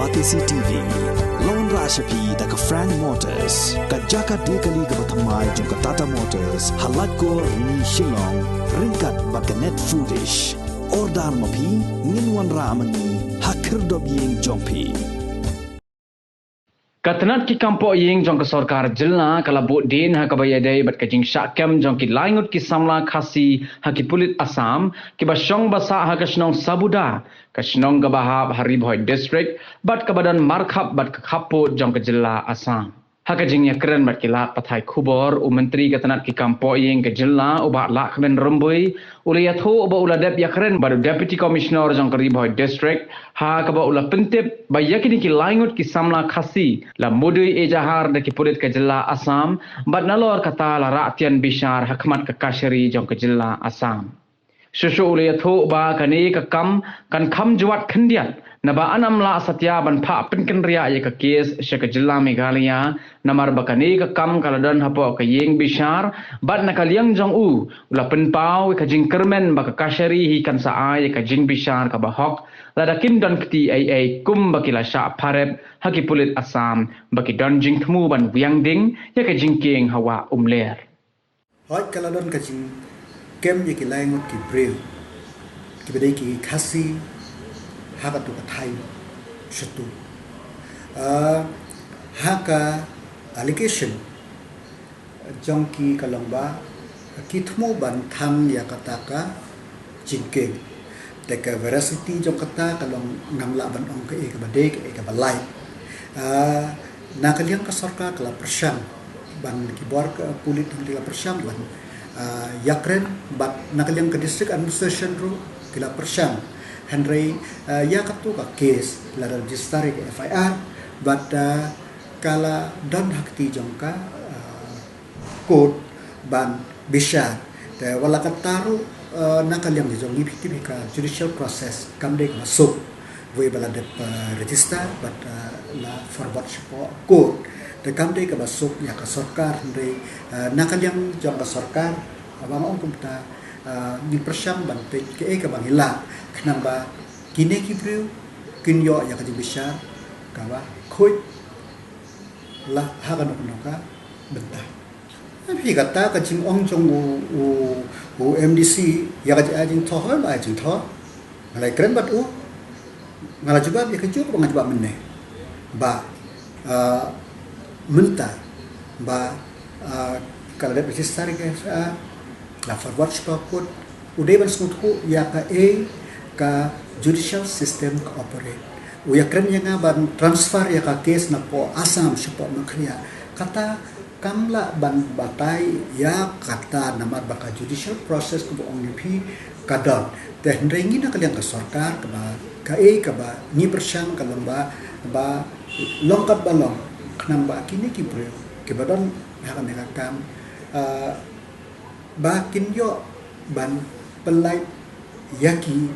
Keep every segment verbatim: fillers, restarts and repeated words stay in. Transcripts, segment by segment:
Batesi T V, la wanrah sha phi da ka Frank Motors, ka jaka die kali kaba thymmai jong ka Tata Motors, ha Laitkor, Rni, Shillong, ryngkat bad ka Net Foodish. Order ma phi, ngin wanrah ma ngi ha khyrdop ïing jong phi. Ka tnat ki kam poh ïing jong ka sorkar jylla ka la buh dien ha kaba ïadei bad ka jingshah kem jong ki lai ngut ki samla Khasi ha ki pulit Assam, kiba shong ba sah ha ka shnong Sabuda, ka shnong kaba hap ha Ri Bhoi District, bad kaba don markhap bad ka khappud jong ka jylla Assam. Ha ka jingïakren bad ki lad pathai khubor, u Myntri ka tnat ki kam poh ïing ka jylla, u Bah Lahkmen Rymbui, u la ïathuh ba u la dep ïakren bad u Deputy Commissioner jong ka Ri Bhoi District, ha kaba u la pyntip ba ïa kine ki lai ngut ki samla Khasi la mudui ejahar da ki pulit ka jylla Assam, bad nalor kata la rah tian bishar ha khmat ka kashari jong ka jylla Assam. Shuh shuh u la ïathuh ba kane ka kam kan kham jwat khyndiat, naba ynda ym lah satia ban phah pynkynriah ïa ka kes sha ka jylla Meghalaya, namar ba kane ka kam ka la don hapoh ka ïing bishar, bad na ka liang jong u, u la pynpaw ïa ka jingkyrmen ba ka kashari hi kan sa ai ïa ka jingbishar kaba hok, lada kim don kti ei ei kumba ki la shah pharep ha ki pulit Assam, ba ki don jingthmu ban wiang ding ïa ka jingkieng ha Wah Umler. Hooid, ka la don ka jingkem ïa ki lai ngut ki briew kiba dei ki Khasi ha katu ka thaiñ Shattu. Ah, ha ka allegation jong ki ka long ba ki thmu ban thang ïa kata ka jingkieng. Te ka veracity jong kata ka long ngam lah ban ong kaei kaba dei, kaei kaba lai. Ah, na ka liang ka sorkar ka la pyrshang ban, ki bor ka pulit hynrei la pyrshang ban, ah, ïakren, bad na ka liang ka district administration ruh ki la pyrshang. Hynrei, ah, ïa katu ka kes la register ïa ka F I R, bad, ah, ka la don ha kti jong ka, ah, court ban bishar. Te wat la katta ruh, eh, na ka liang jong ngi phi tip hi ka judicial process kam dei kaba suk. Wei ba la dep, eh, register bad, eh, la forward shapoh court. Te kam dei kaba suk ïa ka sorkar, hynrei, eh, na ka liang jong ka sorkar, eh, ba nga ong kumta, eh, ngi pyrshang ban peit kaei kaba ngi lah khnang ba kine ki briew kin ïoh ïa ka jingbishar kaba khuid la ha kano kano ka bynta. Phi, kata ka jingong jong u, u, u M D C, ïa ka jing, ai jingthoh, hooid, ai jingthoh. Nga la kren bad u, nga la jubab ïa ka juk ba nga jubab mynne. Ba, ah, mynta, ba, ah, ka la dep register ka F I R, la forward shapoh court, u dei ban sngewthuh ïa kaei ka judicial system ka operate. U ïakren ïa nga ban transfer ïa ka case napoh Assam shapoh Meghalaya. Kata kam lah ban batai ïa kata namar ba ka judicial process kaba ong ïa phi ka don. Te hynrei ngi na ka liang ka sorkar kaba, kaei kaba ngi pyrshang ka long ba, ba long katba long khnang ba kine ki briew kiba don ha kane ka kam, ah, ba kin ïoh ban pynlait ïa ki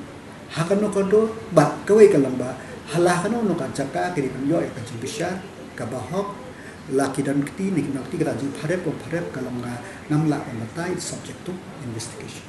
ha kano ka dur, bad kawei ka long ba ha la kano kano ka jaka ki dei ban ïoh ïa ka jingbishar kaba hok, la ki don kti ne kim don kti, kata jingpharep bym pharep ka long, ah, ngam lah ban batai, subject to investigation.